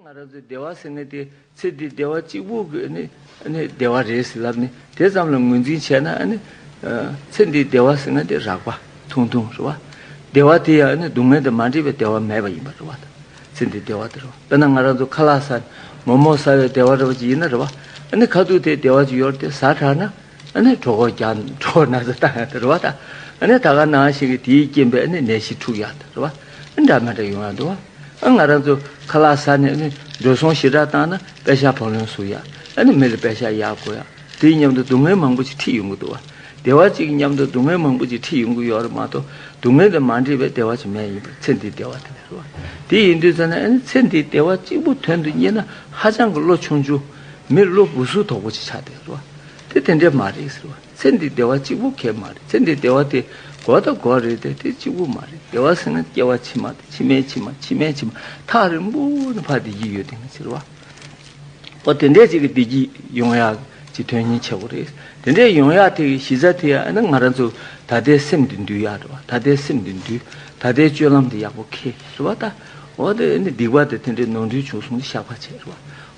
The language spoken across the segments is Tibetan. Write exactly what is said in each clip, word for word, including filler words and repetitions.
ང་རང་ཚོའི་བདེ་བ་ཟེར་མཁན་དེ་ཚེ་འདིའི་བདེ་བ་གཅིག་པུ་གི་ནི་ནི་བདེ་བ་རེད་ཟེར་ལབ་ནས་དེ་ཙམ་ལ་ངོས་འཛིན་བྱས་ན་ནི་ཚེ་འདིའི་བདེ་བ་ཟེར་མཁན་དེ་རགས་པ་ཐུང་ཐུང་རེད་བ། བདེ་བ་དེ་ཡང་ནི་སྡུག་བསྔལ་དང་མ་འདྲེས་པའི་བདེ་བ་མེད་པ་ཡིན་པ་རེད་བ། ཚེ་འདིའི་བདེ་བ་དེ་རེད་བ། དཔེར་ན་ང་རང་ཚོ་ཁ་ལག་ཟ་མོག་མོག་ཟ་བའི་བདེ་བ་རེད་བ་ཅིག་ཡིན་ན་རེད་བ། ཨ་ནི་ཁ་ཐུག་དེ་བདེ་བ་ཅིག་ཡོད་རེད་དེ་ཟ་དྲགས་ན། ཨ་ནི་གྲོད་ཁོག་རྒྱགས་གྲོད་ཁོག་ན་ཚ་བཏང་ཡག་དེ་རེད་བ་ད། ཨ་ནི་ད་ག་ནང་བཞིན་གྱི་དེའི་རྐྱེན་པས་ཨ་ནི་ནད་གཞི་འཁྲུགས་ཡག་དེ་རེད་བ། ཨ་འདྲ་མི་འདྲ་ཡོང་ཡག་འདུག་བ། ཨ་ང་རང་ཚོ་ཁ་ལག་ཟ་ནས་ཨ་ནི་འགྲོ་སོང་ཞེ་དྲག་བཏང་ན་པེ་ཤག་བང་ལོན་བཟོ་ཡག་ཨ་ནི་མི་ལ་པེ་ཤག་གཡར་དགོས་ཡག་དེའི་མཉམ་དུ་སྡུག་བསྔལ་མང་པོ་ཅིག་འཁྲིད་ཡོང་གི་འདུག་བ། བདེ་བ་གཅིག་གི་མཉམ་དུ་སྡུག་བསྔལ་མང་པོ་ཅིག་འཁྲིད་ཡོང་གི་ཡོད་རེད་མ་གཏོགས་སྡུག་བསྔལ་དང་མ་འདྲེས་པའི་བདེ་བ་ཅིག་མེད་ཡིན་པར་ཚེ་འདིའི་བདེ་བ་དེ་ལས་རེད་བ། དེ་ཡིན་དུས་ཙ་ན་ཨ་ནི་ཚེ་འདིའི་བདེ་བ་གཅིག་པུ་དོན་དུ་གཉེར་ན་ཧ་ཅང་གི་བློ་ཆུང་ཆུང་། མི་བློ་སྦུ་སུ་དོག་པོ་ཅིག་ཆགས་བསྡད་རེད་བ། དེ་དེ་འདྲས་མ་རེད་ཟེར་བ། ཚེ་འདིའི་བདེ་བ་གཅིག་པུ་གང་ཡང་མ་རེད། ཚེ་འདིའི་བདེ་བ་དེ་མགོ་དང་མགོ་རེད་དེ་དེ་གཅིག་པུ་མ་རེད། བདེ་བ་ཟེར་ན་སྐྱེ་བ་ཕྱི་མ་དང་ཕྱི་མའི་ཕྱི་མ་ཕྱི་མའི་ཕྱི་མ་ཐག་རིང་པོ་ནས་ཕར་བསྡད་ཀྱི་ཡོད་དེ་ནི་ཟེར་བ། ཨོ་དེ་འདྲས་ཅིག་གི་བདེ་སྐྱིད་ཡོང་ཡག་ཅིག་དོན་སྙིང་ཆེ་བོ་རེད། དེ་འདྲས་ཡོང་ཡག་དེ་གི་གཞི་རྩ་དེ་ཡང་ཨ་ནི་ང་རང་ཚོ་ད་ལྟའི་སེམས་འདི་འདུལ་ཡག་རེད་བ། ད་ལྟའི་སེམས་འདི་འདུལ། ད་ལྟའི་སྤྱོད་ལམ་འདི་ཡག་པོ་འཁྱེར་རེད་བ་ད། ཨོ་དེ་ཨ་ནི་སྡིག་པ་དེ་དེ་འདྲས་ནོར་འཁྲུལ་བྱུང་སོང་ནི་བཤགས་པ་བྱེད་རེད་བ།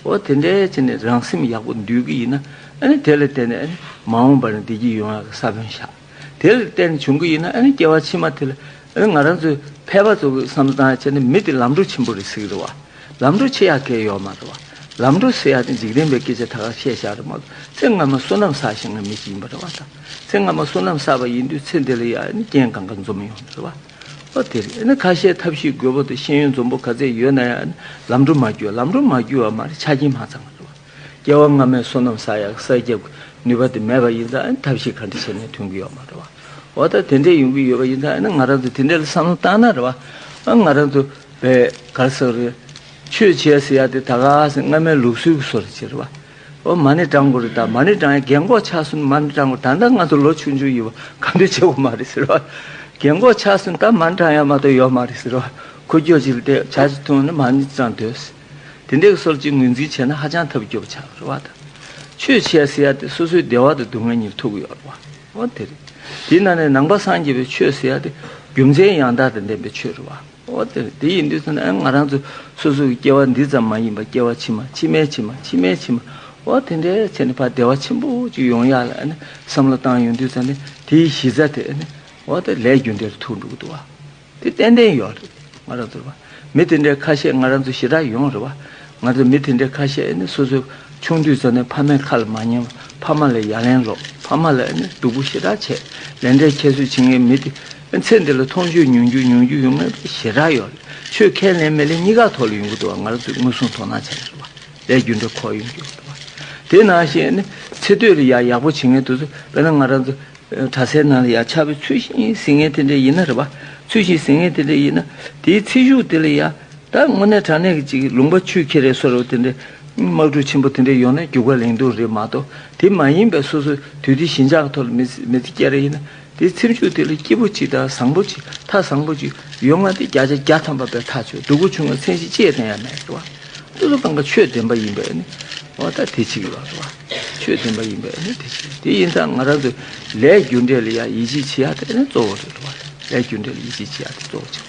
ཨོ་དེ་འདྲའི་བྱས་ནས་རང་སེམས་ཡག་པོ་འདུལ་གི་ཡིན་ན་ཨ་ནི་དེ་ལ་བརྟེན་ནས་ཨ་ནི་མ་འོངས་པར་བདེ་སྐྱིད་ཡོང་ཡག་གི་ས་བོན་བཞག་དེ་ལ་བརྟེན་ནས་བྱུང་གི་ཡིན་ན་ཨ་ནི་སྐྱེ་བ་ཕྱི་མ་དེ་ལ་ཨ་ནི་ང་རང་ཚོའི་ཕལ་པ་ཚོ་གི་བསམ་བློ་བཏང་ཡག་བྱས་ན་མི་དེ་ལམ་འགྲོ་ཆེན་པོ་རེད་ཟེར་གི་རེད་བ། ལམ་འགྲོ་ཆེ་ཡག་གང་ཡང་ཡོད་མ་རེད་བ། ལམ་འགྲོ་ཟེར་ཡག་དེ་འཇིག་རྟེན་པའི་སྐད་ཆ་ད་ག་བཤད་བཞག་རེད་མ་གཏོགས་ཚེ་སྔ་མ་བསོད་ནམས་བསགས་ཤེས་མཁན་མི་ཞིག་ཡིན་པ་རེད་བ་ད། ཚེ་སྔ་མ་བསོད་ནམས་བསགས་པ་ཡིན་དུས་ཚེ་འདི་ལ་ཡང་ཨ་ནི་རྐྱེན་གང་ག་འཛོམས་ཡོང་རེད་བ། ཨོ་དེ་རེད། ཨ་ནི་ཁ་ཤས་ཐབས་ཤེས་རྒོད་པོ་དང་ཤེས་ཡོན་འཛོམས་པོ་ག་ཚད་ཡོད་ན་ཡང་ཨ་ནི་ལམ་འགྲོ་མ་བསྐྱུར་བ། ལམ་འགྲོ་མ་བསྐྱུར་བ་མ་རེད། ཆ་རྐྱེན་མ་ཚང་བ་རེད་བ། སྐྱེ་བ་སྔ་མའི་བསོད་ནམས་བསགས་ཡག་ས་རྒྱབ་ནུས་པ་དེ་མེད་པ་ཡིན་ཙང་ཨ་ནི་ཐབས་ཤེས་ག་འདྲ་བྱས་ནས་ཐོན་གི་ཡོད་མ་རེད་བ། འོ་ད་དེ་འདྲས་ཡོང་གི་ཡོད་པ་ཡིན་ཙང་ཨ་ནི་ང་རང་ཚོ་དེ་འདྲས་ལ་བསམ་བློ་བཏང་ན་རེད་བ། ཨ་ང་རང་ཚོ་བས་ག་རེ་ཟེར་རེད། ཆོས་བྱས་ཟེར་ཡག་དེ་ད་ག་ཟེར་སྔ་མའི་ལུགས་སྲོལ་གྱི་བཟོ་འདྲ་བྱས་རེད་བ། འོ་མ་ཎི་བགྲང་དགོས་རེད། ད་མ་ཎི་བགྲང་ཡག་རྒན་གོག་ཆགས་སོང་ནི་མ་ཎི་བགྲང་དགོས། ད་ལྟ་ང་ཚོ་ལོ་ཆུང་ཆུང་ཡོད་པ་ག་འདྲས་བྱེད་དགོས་མ་རེད་ཟེར་བ། རྒན་གོག་ཆགས་སོང་ནི་ད་མ་ཎི་བགྲང་ཡག་མ་གཏོགས་ཡོད་མ་རེད་ཟེར་བ། ཁུ་སྐྱོ་ཅིག་ལ་བལྟས་ཇ་ཅིག་འཐུང་ནི་མ་ཎི་བགྲང་སྡོད། དེ་འདྲའི་སོར་གཅིག་ངོས་འཛིན་བྱས་ན་ཧ་ཅང་ཐབས་སྐྱོ་པོ་ཆགས་རེད་བ་ད། ཆོས་བྱས་ཟེར་ཡག་དེ་སོ་སོའི་བདེ་བ་དང་སྡུག་བསྔལ་གཉིས་ཐུག་གི་ཡོད་རེད་བ། འོ་དེ་རེད། དེའི་ནང་ནས་ནང་པ་སངས་རྒྱས་པའི་ཆོས་ཟེར་ཡག་དེ་རྒྱུ་མཚན་ཡང་དག་དང་ལྡན་པའི་ཆོས་རེད་བ། འོ་དེ་རེད། དེ་ཡིན་དུས་ཙམ་ནས་ཨ་ང་རང་ཚོ་སོ་སོ་གི་སྐྱེ་བ་འདི་ཙམ་མ་ཡིན་པར་སྐྱེ་བ་ཕྱི་མ་ཕྱི་མའི་ཕྱི་མ་ཕྱི་མའི་ཕྱི་མ་འོ་དེ་འདྲའི་བྱས་ནས་ཕར་བདེ་བ་ཆེན་པོ་ཅིག་ཡོང་ཡག་ལ་ཨ་ནི་བསམ་བློ་བཏང་ཡོང་དུས་ཙམ་ནས་དེའི་གཞི་རྩ་དེ་ཨ་ནི་འོ་དེ་ལས་རྒྱུ་འབྲས་ལ་ཐུག་འགྲོ་གི་འདུག་བ། དེ་ཏན་ཏན་ཡོད་རེད། ང་རང་ཚོར་བ། མི་དེ་འདྲའི་ཁ་ཤས་ང་རང་ཚོ་ཞེ་དྲག་ཡོང་རེད་བ། ང་ཚོ་མི་དེ་འདྲའི་ཁ་ཤས་ནི་སོ་སོའི་ཆུང་དུས་ཙམ་ནས་ཕ་མའི་ཁ་ལ་མ་ཉན་པ། ཕ་མ་ལ་ཡ་ལན་སློག་ཕ་མ་ལ་ནི་སྡུག་པོ་ཞེ་དྲག་བྱས། ལས་འབྲས་ཁྱད་གསོད་བྱེད་མཁན་མི་དེ་ཚེ་འདི་ལ་མཐོང་ཆོས་མྱོང་རྒྱུ་མྱོང་རྒྱུ་ཡོང་མཁན་ཞེ་དྲག་ཡོད་རེད། ཆོས་ཁས་ལེན་མི་ལེན་གཉིས་ཀ་ཐོག་ལ་ཡོང་གི་འདུག་བ། ང་རང་ཚོས་མངོན་སུམ་དོ་སྣང་བྱས་རེད་བ། ལས་རྒྱུ་འབྲས་འཁོར་ཡོང་གི་ཡོད་རེད་བ། དེ་ནང་བཞིན་ནི་ཚེ་སྟོད་ལ་ཡ་ཡག་པོ་བྱེད་མཁན་དེ་ཚོ་དཔེར་ན་ང་རང་ཚོ། གྲྭ་སའི་ནང་ལ་ཡ་ཕྱག་དཔེ་ཚུལ་བཞིན་གཟིགས་མཁན་དེ་འདྲ་ཡིན་ན་རེད་བ། ཚུལ་བཞིན་གཟིགས་མཁན་དེ་འདྲ་ཡིན་ན་དེའི་ཚེ་མཇུག་དེ་ལ་ཡ་ད་དངོས་གནས་དྲང་གནས་ཀྱི་ཅིག་ལུང་པ་ཆུ་ཁྱེར་རེ་སོ་རེ་བ་དེ་འདྲ་དམག་འཁྲུག་ཆེན་པོ་དེ་འདྲ་ཡོང་ན་རྒྱུག་པ་ལེན་འདུག་རེད་མ་གཏོགས་དེ་མ་ཡིན་པའི་སོ་སོ་དུས་བདེ་ཞི་འཇགས་ཀྱི་ཐོག་ལ་མི་མི་ཚེ་སྐྱེལ་རེ་ཡིན་ན་དེའི་ཚེ་མཇུག་དེ་ལ་སྐྱིད་པོ་ཅིག་དང་བཟང་པོ་ཅིག་ཐག་བཟང་པོ་ཅིག་ཡོང་ང་དེ་བརྒྱ་ཆ་བརྒྱ་ཐམ་པ་པའི་ཐག་ཆོད། སྡུག་པོ་བྱུང་ང་མཚན་གཞི་ཅི་ཡང་བསྟན་ཡ་མེད་རེད་བ། སོ་སོ་གང་ག་ཆོས་བདེན་པ་ཡིན་པས་ནི། འོ་ད་དེ་གཅིག་ཡོད་རེད་བ། ཆོས་བདེན་པ་ཡིན་པས་ནི་དེ་གཅིག་དེ་ཡིན་ཙང་ང་རང་ཚོས་ལས་རྒྱུ་འབྲས་ལ་ཡང་ཡིད་ཆེས་བྱེད་ཡ་དེ་ནི་གཙོ་བོ་རེད་བ། ལས་རྒྱུ་འབྲས་ལ་ཡིད་ཆེས་བྱེད་ཡ་དེ་གཙོ་བོ་གཅིག་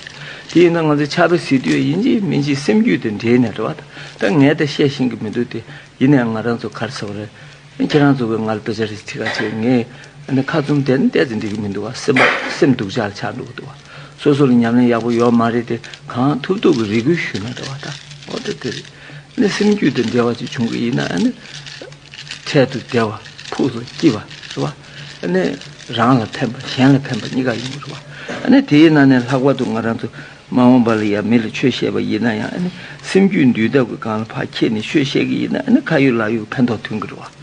དེ་ཡིན་ཙང་ང་ཚོས་ཕྱག་དཔེ་གཟིགས་དུས་ཡིན་གཅིག་མིན་གཅིག་སེམས་རྒྱུད་དེ་འདྲེས་ནས་རེད་བ། ད་ངས་ད་བཤད་ཤེས་ཀྱི་མི་འདུག་དེ་ཡིན་ནའང་ང་རང་ཚོ་ག་རེ་ཟེར་བ་རེད། ཁྱེད་རང་ཚོ་གིས་ང་ལ་དཔེ་ཆ་རེ་ཁྲིད་ག་བྱེད། ངས་ཨ་ནི་ཁ་བཙུམ་བསྡད་ན་བལྟས་ཙམ་འགྲིག་གི་མི་འདུག་བ། སེམས་པ་སེམས་སྡུག་ཅག་ལ་ཆགས་འགྲོ་གི་འདུག་བ། སོ་སོ་ལ་ཉམས་ལེན་ཡག་པོ་ཡོད་མ་རེད་དེ་གང་ཐུབ་ཐུབ་ཀྱི་རེ་སྐུལ་ཞུས་ན་འདྲ་བ་ད། འོ་དེ་དེ་རེད། ཨ་ནི་སེམས་རྒྱུད་དང་འབྲེལ་བ་ཅིག་བྱུང་གི་ཡིན་ན་ཨ་ནི་འཕྲལ་དུ་བདེ་བ་ཕུགས་སུ་སྐྱིད་པ་རེད་བ། ཨ་ནི་རང་ལ་ཕན་པ་གཞན་ལ་ཕན་པ་གཉིས་ཀ་ཡོང་གི་རེད་བ། ཨ་ནི་དེའི་ནང་ནས་ལྷག་པར་དུ་ང་རང་ཚོ་མ་འོངས་པ་ལ་ཡང་མི་ལ་ཆོས་བཤད་པ་ཡིན་ན་ཡང་ཨ་ནི་སེམས་རྒྱུད་འདུལ་ཐབས་ཀྱི་སྒང་ལ་ཕར་འཁྱེར་ནས་ཆོས་བཤད་ཀྱི་ཡིན་ན་ཨ་ནི་ཁ་ཡོད་ལག་ཡོད་ཕན་ཐོགས་ཐོན་གྱི་རེད་བ།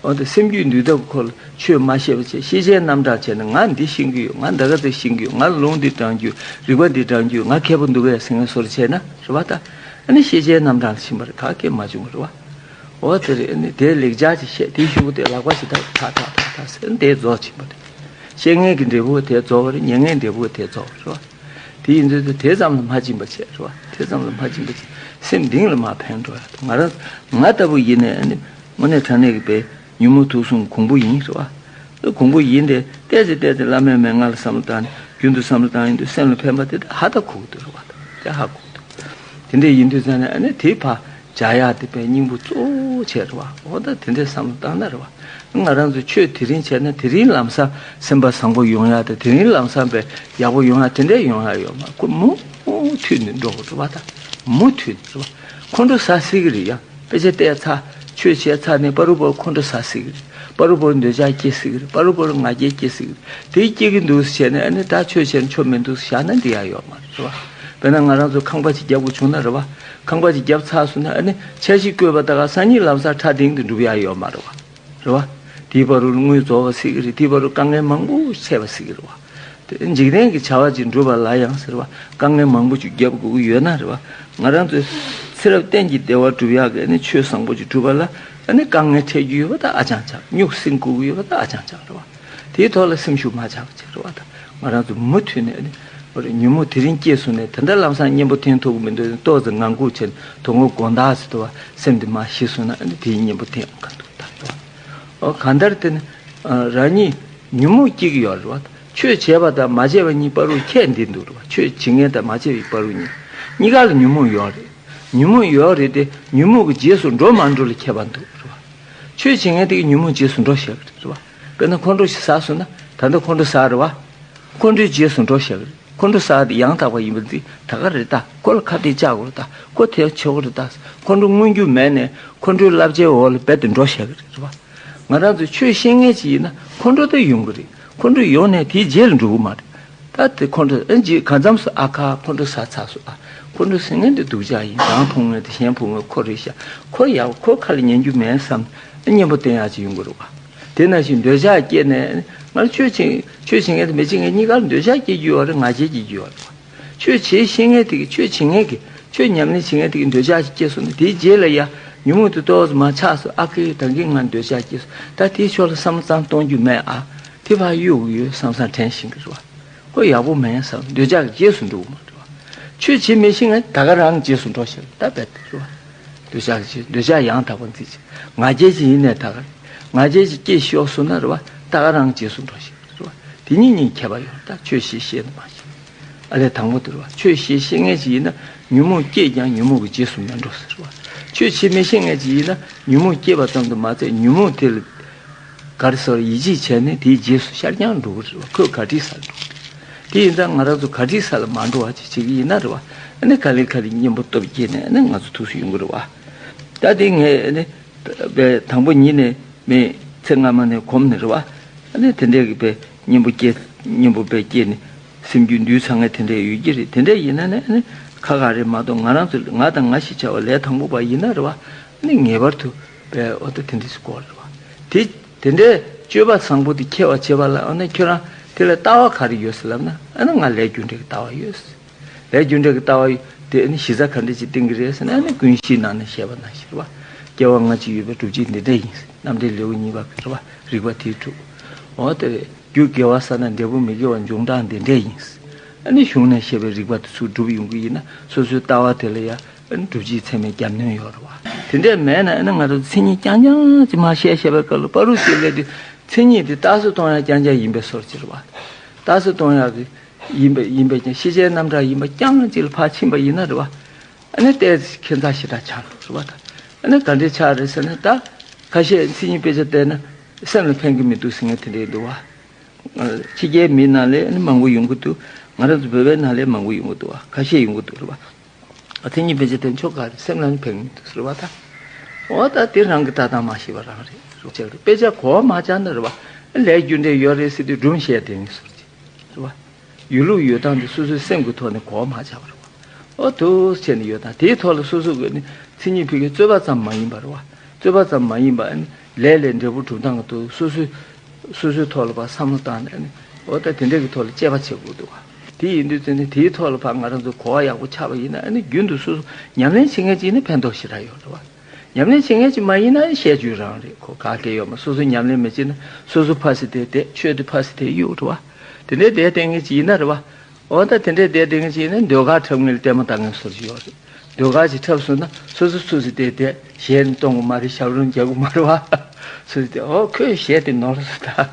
འོ་དེ་སེམས་རྒྱུད་འདུལ་ཐབས་ཀྱི་སྐོར་ལ་ཆོས་མ་བཤད་པ་བྱས་ཤེས་བྱའི་རྣམ་གྲངས་བྱས་ནས་ང་འདི་ཤེས་ཀྱི་ཡོད། ང་འདི་ག་ཚོད་ཤེས་ཀྱི་ཡོད། ང་ལུང་འདི་དྲངས་རྒྱུ་རིགས་པ་འདི་དྲངས་རྒྱུ་ང་མཁས་པོ་འདུག་གས་ཟེར་མཁན་བཟོ་འདྲ་བྱས་ན་རེད་བ་ད། ཨ་ནི་ཤེས་བྱའི་རྣམ་གྲངས་ལ་ཕྱིན་པ་རེད། ག་གེ་མ་བྱུང་བ་རེད་བ། འོ་དེ་རེད། ཨ་ནི་དེ་ལེགས་སྦྱར་ཅིག་བཤད་དེའི་གཞུག་གུ་དེ་ལག་པ་ཞིག་ཐག་ཐག་ཐག་ཐག་ཐག་ཟེར་ནས་དེ་རྫོགས་ཕྱིན་པ་རེད། བཤད་མཁན་གྱི་འབྲས་བུ་དེ་རྫོགས་པ་རེད། ཉན་མཁན་འབྲས་བུ་དེ་རྫོགས་པ་རེད་བ། དེ་ཡིན་དུས་དེ་ཙམ་ལ་མ་སྦྱིན་པ་བྱས་རེད་བ། དེ་ཙམ་ལ་མ་སྦྱིན་པ་བྱས་སེམས་གཏིང་ལ་མར་ཕན་འགྲོ་ཡ། ང་རང་ང་ལྟ་བུ་ཡིན་ནའི་ཨ་ནི་དངོས་གནས་དྲང་གནས་ཀྱི་དཔེ་ཉོན་མོངས་དུག་གསུམ་གོང་བུ་ཡིན་རེད་བ། གོང་བུ་ཡིན་ཏེ་བལྟས་ཚེ་བལྟས་ཚེ་བླ་མའི་མན་ངག་ལ་བསམ་བློ་བཏང་ནས་རྒྱུན་དུ་བསམ་བློ་བཏང་ཡོང་དུས་སེམས་ལ་ཕན་པ་དེ་དག་ཧ་ད་གོ་གི་འདུག་རེད་བ། དེ་ཧ་གོ་གི་འདུག་དེ་འདྲ་ཡིན་དུས་ཙང་ནས་ཨ་ནི་དེ་ཕར་བྱ་ཡག་དེ་དཔེ་སྙིང་པོ་གཙོ་བོ་བྱས་རེད་བ། འོ་ད་དེ་འདྲའི་བསམ་བློ་བཏང་ན་རེད་བ། ང་རང་ཚོ་ཆོས་དེ་རིང་བྱས་ན་དེ་རིང་ལམ་སང་སེམས་པ་བཟང་པོ་ཡོང་ཡག་དང་དེ་རིང་ལམ་སང་དཔེ་ཡག་པོ་ཡོང་ཡག་དེ་འདྲ་ཡོང་ཡག་ཡོད་མ་རེད། ཁོ་མུ་མཐུད་ནས་འགྲོ་དགོས་རེད་བ། ད་མུ་མཐུད་ནས་རེད་བ། ཁོང་ཁྲོ་ཟ་སྲིད་ཀྱི་རེད་ཡ། དཔེ་ཆ་བལྟས་ཚར། ཆོས་བྱས་ཚར་ནས་པ་རུ་པ་རུ་ཁོང་ཁྲོ་ཟ་སྲིད་ཀྱི་རེད། པ་རུ་པ་རུ་འདོད་ཆགས་སྐྱེ་སྲིད་ཀྱི་རེད། པ་རུ་པ་རུ་ང་རྒྱལ་སྐྱེ་སྲིད་ཀྱི་རེད། དེ་སྐྱེ་གི་འདུག་ཟེར་བྱས་ནས་ཨ་ནི་ད་ཆོས་བྱས་ན་ཆོ་མི་འདུག་ཟེར་བཞག་ན་འགྲིག་ཡག་ཡོད་མ་རེད་བ། དཔེར་ན་ང་རང་ཚོ་ཁང་པ་ཅིག་རྒྱབ་དགོས་བྱུང་ན་རེད་བ། ཁང་པ་ཅིག་རྒྱབ་ཚར་སོང་ན་ཨ་ནི་འཆར་གཞི་བཀོད་པ་ད་ག་སང་ཉིན་ལམ་སང་ཁྲ་ལྡིང་དུ་འགྲུབ་ཡག་ཡོད་མ་རེད་བ། རེད་བ། དེའི་བར་དུ་དངུལ་རྫོགས་པ་སྲིད་ཀྱི་རེད། དེའི་བར་དུ་དཀའ་ངལ་མང་པོ་འཕྲད་པ་སྲིད་ཀྱི་རེད་བ། དེ་འཇིག་རྟེན་གྱི་བྱ་བ་ཅིག་འགྲུབ་པ་ལ་ཡང་ཟེར་བ། དཀའ་ངལ་མང་པོ་ཅིག་རྒྱབ་དགོས་ཀྱི་ཡོད་ན་རེད་བ། ང་རང་ཚོའི་ཚེ་རབས་གཏན་གྱི་བདེ་བ་སྒྲུབ་ཡག་གི་ཨ་ནི་ཆོས་བཟང་པོ་ཅིག་སྒྲུབ་པ་ལ་ཨ་ནི་དཀའ་ངལ་འཕྲད་རྒྱུ་ཡོད་པ་ད་ཨ་ཅང་ཅང་། སྨྱུག་སྲིང་དགོས་ཀྱི་ཡོད་པ་ད་ཨ་ཅང་ཅང་རེད་བ། དེའི་ཐོག་ལ་སེམས་ཤུགས་མ་ཆག་པ་བྱེད་རེད་བ། ད་ང་རང་ཚོ་མུ་མཐུད་ནས་ཨ་ནི་ཉོན་མོངས་དེ་རིང་སྐྱེས་སོང་ནས་ད་ལྟ་ལམ་སང་གཉེན་པོ་འཐེན་ཐུབ་ཀྱི་མི་འདུག་ཏོག་ཙམ་ངང་སྒུག་བྱས་ནས་དོ་དགོང་དགོང་དག་ཟེར་དུ་བ་སེམས་དེ་མར་ཞི་སོང་ན་ཨ་ནི་དེའི་གཉེན་པོ་འཐེན་ཡོང་ག་འདུག་ད་རེད་བ། ཨོ་གང་ལྟར་དེ་ནི་ཨ་རང་ཉིད་ཉོན་མོངས་སྐྱེ་གི་ཡོད་རེད་བ། ཆོས་བྱས་པ་དང་མ་བྱས་པ་གཉིས་བར་དུ་ཁྱད་འདི་འདུག་རེད་བ། ཆོས་བྱེད་མཁན་དང་མ་བྱས་པའི་བར་དུ་གཉིས། གཉིས་ཀ་ལ་ཉོན་མོངས་ཡོད་རེད། ཉོན་མོངས་ཡོད་རེད་དེ་ཉོན་མོངས་ཀྱི་རྗེས་སུ་འགྲོ་མ་འགྲོ་ལ་ཁྱད་པར་འདུག་རེད་བ། ཆོས་བྱེད་མཁན་དེ་གི་ཉོན་མོངས་རྗེས་སུ་འགྲོ་བཞག་གི་རེད་བ། དཔེར་ན་ཁོང་ཁྲོ་ཞིག་ཟ་སོང་ན་ད་ལྟ་ཁོང་ཁྲོ་ཟ་རེད་བ། ཁོང་ཁྲོའི་རྗེས་སུ་འགྲོ་བཞག་གི་རེད། ཁོང་ཁྲོ་ཟ་དེ་ཡང་དག་པ་ཡིན་པ་འདི་ད་ག་རེད། ད་ཁོ་ལ་ཁ་གཏད་བཅག་དགོས་རེད། ད་ཁོ་དེ་བྱེད་དགོས་རེད། ད་ཁོང་ཁྲོ་མངོན་རྒྱུ་མེད་ནས་ཁོང་ཁྲོའི་བསླབ་བྱའི་འོག་ལ་རྦད་དེ་འགྲོ་བཞག་གི་རེད་བ། ང་རང་ཚོ་ཆོས་ཤེས་མཁན་ཅིག་ཡིན་ན་ཁོང་ཁྲོ་དེ་ཡོང་གི་རེད། ཁོང་ཁྲོ་ཡོང་ནས་དེའི་རྗེས་ལ་འགྲོ་གི་མ་རེད། ད་དེ་ཁོང་ཁྲོ་ཨེ་འཇིག་གང་འཚམ་སུ་ཨ་ཁ་ཁོང་ཁྲོ་ཟ་ཚར་སོང་། ཨ་ཁོང་ཁྲོ་ཟ་མཁན་དེ་སྡུག་ཅག་ཡིན། རང་ཕུང་མཁན་དེ་གཞན་ཕུང་མཁན་ཁོ་རེད་ཤག་ཁོ་ཡག་ཁོ་ཁ་ལ་ཉན་རྒྱུ་མེད་བསམ་ཨེ་གཉེན་པོ་བསྟེན་ཡག་ཅིག་ཡོང་གི་རེད་བ། དེ་ནང་བཞིན་འདོད་ཆགས་སྐྱེས་ནས་ང་ཆོས་བྱེད་ཆོས་བྱེད་མཁན་དེ་མི་བྱེད་མཁན་གཉིས་ཀ་ལ་འདོད་ཆགས་སྐྱེ་རྒྱུ་ཡོད་རེད། ང་རྒྱལ་སྐྱེ་རྒྱུ་ཡོད་རེད་བ། ཆོས་བྱེད་ཤེས་མཁན་དེ་གི་ཆོས་བྱེད་མཁན་གི་ཆོས་ཉམས་ལེན་བྱེད་མཁན་དེ་གི་འདོད་ཆགས་ཤིག་སྐྱེས་སོང་ན་དེའི་རྗེས་ལ་ཡ་ཉོན་མོངས་དེ་ཏོག་ཙམ་མར་ཆག་སོང་། ཨ་ཁེ་ད་གིན་ང་འདོད་ཆགས་སྐྱེས་སོང་། ད་དེའི་ཕྱོགས་ལ་བསམ་བློ་ཙམ་གཏོང་རྒྱུ་མེད། ཨ་དེ་ཕར་གཡུག་གི་ཡོད་བསམ་བསམ་དྲན་ཤེས་ཀྱི་རེད་བ། ཁོ་ཡག་པོ་མེད་བསམ་འདོད་ཆགས་ཀྱི་རྗེས་སུ་འགྲོ་གི་མ་རེད་བ། ཆོས་བྱེད་མི་ཤེས་མཁན་ད་ག་རང་རྗེས་སུ་འགྲོ་ཤེས་ད་རྦད་དེ་རེད་བ། འདོད་ཆགས་ཀྱི་རྗེས་འདོད་ཆགས་ཡང་དག་པ་འཛིན་བྱེད། ང་རྒྱལ་ཅིག་ཡིན་ནའི་ད་ག་རེད། ང་རྒྱལ་ཅིག་སྐྱེས་ཤོར་སོང་ན་རེད་བ། ད་ག་རང་རྗེས་སུ་འགྲོ་ཤེས་རེད་བ། དེ་གཉིས་གཉིས་ཁྱད་པར་ཡོད། ད་ཆོས་ཤེས་ཤེས་ནི་མ་ཤེས། ཨ་ལས་དང་པོ་དེ་རེད་བ། ཆོས་ཤེས་ཤེས་མཁན་ཅིག་ཡིན་ན་ཉོན་མོངས་སྐྱེས་ཀྱང་ཉོན་མོངས་ཀྱི་རྗེས་སུ་མི་འགྲོ་ཟེར་བ། ཆོས་བྱེད་མི་ཤེས་མཁན་ཅིག་ཡིན་ན་ཉོན་མོངས་སྐྱེས་པ་ཙམ་དུ་མ་ཚད་ཉོན་མོངས་དེ་ལ་ག་རེ་ཟེར་ཡིད་ཆེས་བྱས་ནས་དེའི་རྗེས་སུ་ཤར་རྐྱང་འགྲོ་གི་རེད་བ། ཁོས་ག་འདྲས་ས་ལ་འགྲོ་གི་རེད། དེ་ཡིན་ཙང་ང་རང་ཚོ་ག་འདྲས་ས་ལ་མ་འགྲོ་བ་ཅིག་བྱེད་ཀྱི་ཡིན་ན་རེད་བ། ཨ་ནི་ག་ལེ་ག་ལེ་གཉེན་པོ་སྟོབས་སྐྱེས་ནས་ཨ་ནི་ང་ཚོ་ཐུགས་སུ་ཡོང་གི་རེད་བ། ད་དེ་ངས་ཨ་ནི་པའི་དང་པོ་ཉིད་ནས་མི་ཚེ་སྔ་མ་ནས་གོམས་ནས་རེད་བ། ཨ་ནི་དེ་འདྲས་ཀྱི་པའི་གཉེན་པོ་སྐྱེས་གཉེན་པོ་པའི་སྐྱེས་ནས་སེམས་རྒྱུད་འདུས་ཚང་ངས་དེ་འདྲས་ཡོད་ཀྱི་རེད། དེ་འདྲས་ཡིན་ན་ནི་ཨ་ནི་ཁ་ཁ་རེད་མ་གཏོགས་ང་རང་ཚོ་ང་དང་ང་ཞེས་བྱ་བ་ལས་དང་པོ་པ་ཡིན་ན་རེད་བ། ཨ་ནི་ངེས་པར་དུ་པའི་འོ་ད་དེ་འདྲས་སུ་གོ་རེད་བ། དེ་དེ་འདྲས་སྤྱོད་པ་བཟང་པོ་དེ་འཁྱེར་བ་བྱེད་པ་ལ་ཨ་ནི་ཁྱོད་རང་དེ་ལ་ལྟ་བ་ག་རེ་ཡོད་ཟེར་ལབ་ན་ཨ་ནི་ང་ལས་རྒྱུ་འབྲས་ཀྱི་ལྟ་བ་ཡོད་ཟེར། ལས་རྒྱུ་འབྲས་ཀྱི་ལྟ་བ་དེ་ནི་གཞི་རྩ་ག་འདྲ་ཅིག་བསྟན་གྱི་རེད་ཟེར་ན་ནི་ཀུན་གཞིའི་ནང་ནས་བཤད་པ་ནང་བཞིན་རེད་བ། སྐྱེ་བ་སྔ་ཕྱི་ཡོད་པའི་སྒྲུབ་བྱེད་འདི་འདྲ་ཡིན་ཟེར། རྣམ་འགྲེལ་ལེའུ་གཉིས་པ་གི་རེད་བ། རིགས་པ་དེས་གྲུབ། འོ་དེ་རྒྱུ་དགེ་བ་བསགས་ན་འབྲས་བུ་མི་དགེ་བ་འབྱུང་སྟངས་འདི་འདྲ་ཡིན་ཟེར། ཨ་ནི་གཞུང་ནས་བཤད་པའི་རིགས་པ་དེ་ཚུར་སྒྲུབ་ཡོང་གི་ཡིན་ན་སོ་སོའི་ལྟ་བ་དེ་ལ་ཡ་ཨ་ནི་སྒྲུབ་བྱེད་ཚད་མའི་རྒྱབ་སྣོན་ཡོད་རེད་བ། དེ་འདྲ་མེད་ན་ཨ་ནི་ང་རང་ཚོ་མཚན་ཉིད་རྐྱང་རྐྱང་ཅིག་མར་བཤད་བཤད་པའི་སྐབས་ལ་བར་དུ་དེ་ལས་དེ་མཚན་ཉིད་དེ་རྟགས་སུ་གཏོང་ཡ་རྐྱང་རྐྱང་ཡིན་པའི་བཟོ་ཅིག་རེད་བ། རྟགས་སུ་གཏོང་ཡག་གི་ཡིན་པ་ཡིན་པས་ཀྱང་ཤེས་བྱའི་རྣམ་གྲངས་ཡིན་པ་རྐྱང་གཅིག་ལ་ཕར་ཕྱིན་པ་ཡིན་ན་རེད་བ། ཨ་ནི་ལྟས་ཁྱད་མཚར་ཞེ་དྲག་ཆགས་རེད་བ། ད་ཨ་ནི་ག་འདྲས་ཆགས་རེད་ཟེར་ན་ད་ཁ་ཤས་མཚན་ཉིད་དཔེ་ཆ་བལྟས་ན་སེམས་ལ་ཕན་གྱི་མི་འདུག་ཟེར་མཁན་དེ་འདྲས་འདུག་བ། ཕྱི་རྒྱལ་མི་ནང་ལས་ཨ་ནི་མང་པོ་ཡོང་གི་འདུག་ང་རང་ཚོ་བོད་པའི་ནང་ལས་མང་པོ་ཡོང་གི་འདུག་བ། ཁ་ཤས་ཡོང་གི་འདུག་རེད་བ། ཨ་མཚན་ཉིད་དཔེ་ཆ་དེ་ཆོ་ག་རེད། སེམས་ལ་ནི་ཕན་གྱི་མི་འདུག་ཟེར་བ་ད། འོ་ད་དེ་རང་གི་ལྟ་སྟངས་མ་ཤེས་པ་རང་རེད་ཟེར་བྱས་རེད། དཔེ་ཆ་གོ་བ་མ་ཆགས་ན་རེད་བ། ལས་རྒྱུ་འབྲས་ཡོད་རེད་ཟེར་དུས་སྒྲུང་བཤད་དེ་ནི་ཟེར་གྱི་རེད་བ། ཡོད་ལུགས་ཡོད་སྟངས་དེ་སོ་སོའི་སེམས་ཀྱི་ཐོག་ནས་གོ་བ་མ་ཆགས་པ་རེད་བ། འོ་དུ་བྱས་ནས་ཡོད་སྟངས་དེའི་ཐོག་ལ་སོ་སོ་གི་ནི་མཚན་ཉིད་ཕུལ་མཁན་རྩོད་པ་ཙམ་མ་ཡིན་པ་རེད་བ། རྩོད་པ་ཙམ་མ་ཡིན་པ་ཨ་ནི་ལས་ལས་འབྲས་བུ་སྒྲུབ་སྟངས་དུ་སོ་སོའི་སོ་སོའི་ཐོག་ལ་ཕར་བསམ་བློ་བཏང་ནས་ཨ་ནི་འོ་ད་དེ་འདྲ་གི་ཐོག་ལ་དཔྱད་པ་བྱེད་དགོས་འདུག་བ། དེ་ཡིན་དུས་ཙང་ནི་དེའི་ཐོག་ལ་ཕར་ང་རང་ཚོ་གོ་བ་ཡག་པོ་ཆགས་པ་ཡིན་ན་ཨ་ནི་རྒྱུན་དུ་སོ་སོ་ཉམས་ལེན་བྱེད་མཁན་ཅིག་ནི་ཕན་ཐོགས་ཞེ་དྲག་ཡོད་རེད་བ། ཉམས་ལེན་བྱེད་མཁན་ཅིག་མ་ཡིན་ན་བཤད་རྒྱུ་རང་རེད། ཁོ་ག་གེ་ཡོད་མ། སོ་སོ་ཉམས་ལེན་མི་བྱེད་ན་སོ་སོ་ཕ་སི་དེ་བསྡད། ཆོས་དེ་ཕ་སི་དེ་གཡུག་འགྲོ་བ། དེ་འདྲའི་བསྡད་བསྡད་མཁན་ཅིག་ཡིན་ན་རེད་བ། འོ་ད་དེ་འདྲའི་བསྡད་བསྡད་མཁན་ཅིག་ཡིན་ན་ཟློས་གར་འཁྲབ་མཁན་ལ་ལྟད་མོ་ལྟ་མཁན་བཟོ་ཅིག་ཡོད་རེད། ཟློས་གར་ཅིག་འཁྲབ་སོང་ན་སོ་སོ་སོ་སོ་བསྡད་བསྡད་གཞས་ནི་གཏོང་གི་མ་རེད། ཞབས་བྲོ་རྒྱག་གི་མ་རེད་བ། སོ་སོ་བསྡད། འོ་ཁོས་གཞས་དེ་ནོར་སོང་ད།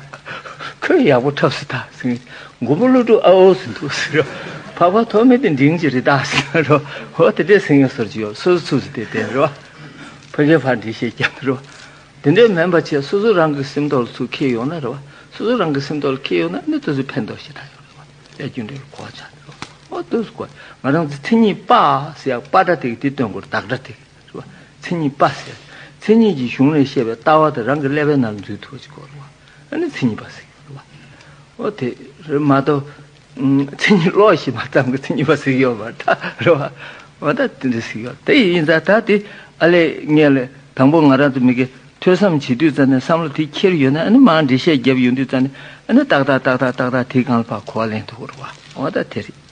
ཁོས་ཡག་པོ་འཁྲབ་སོང་ད་ཟེར། མགོན་པོ་ཀླུ་སྒྲུབ་ཨ་འོ་ཟེར་འདུག་ཟེར། འཕགས་པ་ཐོགས་མེད་དེ་འབྲིང་གི་རི་དྭགས་ཟེར་རོ། འོ་དེ་འདྲའི་སེང་གེ་ཟེར་གྱི་ཡོད། སོ་སོ་ཚུགས་སུ་དེ་བསྟན་རོ། ཕ་གིར་ཕར་འགྲེལ་བཤད་རྒྱབ་རོ། དེ་འདྲའི་མིན་པ་བྱས་སོ་སོ་རང་གི་སེམས་ཐོག་ལ་ཚུར་འཁྱེར་ཡོང་ན་རེད་བ། སོ་སོ་རང་གི་སེམས་ཐོག་ལ་འཁྱེར་ཡོང་ན་ནི་དེ་ཚོ་ཕན་ཐོགས་ཞེ་དྲག་ཡོད་རེད་བ། དེ་རྒྱུ་འབྲས་ལ་གོ་བ་ཆགས་འདུག་འོ་དེ་ཚོ་གོ། ང་རང་ཚོ་མཚན་ཉིད་པ་ཟེར་ཡག་པ་སྒྲ་དེ་གི་དེ་སྟོན་དགོས་རེད། བདག་སྒྲ་དེ་གི་རེད་བ། མཚན་ཉིད་པ་ཟེར། མཚན་ཉིད་ཀྱི་གཞུང་ནས་བཤད་པའི་ལྟ་བ་དེ་རང་གི་ཀླད་པའི་ནང་ལ་འཛུལ་ཐུབ་པ་ཞིག་དགོས་རེད་བ། ཨ་ནི་མཚན་ཉིད་པ་ཟེར་གི་རེད་བ། འོ་དེ་རེད་མ་གཏོགས། མཚན་ཉིད་ཀློག་ཤེས་པ་ཙམ་གྱིས་མཚན་ཉིད་པ་ཟེར་གྱི་ཡོད་མ་རེད་ད། རེད་བ། འོ་ད་དེ་འདྲ་ཟེར་གྱི་ཡོད། དེ་ཡིན་ཙང་ད་དེ་ཨ་ལས་ངས་ལས་དང་པོ་ང་རང་ཚོ་མི་དགེ་ཐོས་བསམ་བྱེད་དུས་ཙམ་ནས་བསམ་བློ་དེ་འཁྱེར་ཡོད་ན་ཨ་ནི་མར་འགྲེལ་བཤད་རྒྱབ་ཡོང་དུས་ཙམ་ནས་ཨ་ནི་ཏག་ཏག་ཏག་ཏག་ཏག་ཏག་དེའི་སྒང་ལ་ཕར་གོ་བ་ལེན་ཐུབ་ཀྱི་རེད་བ། འོ་ད་དེ་རེད།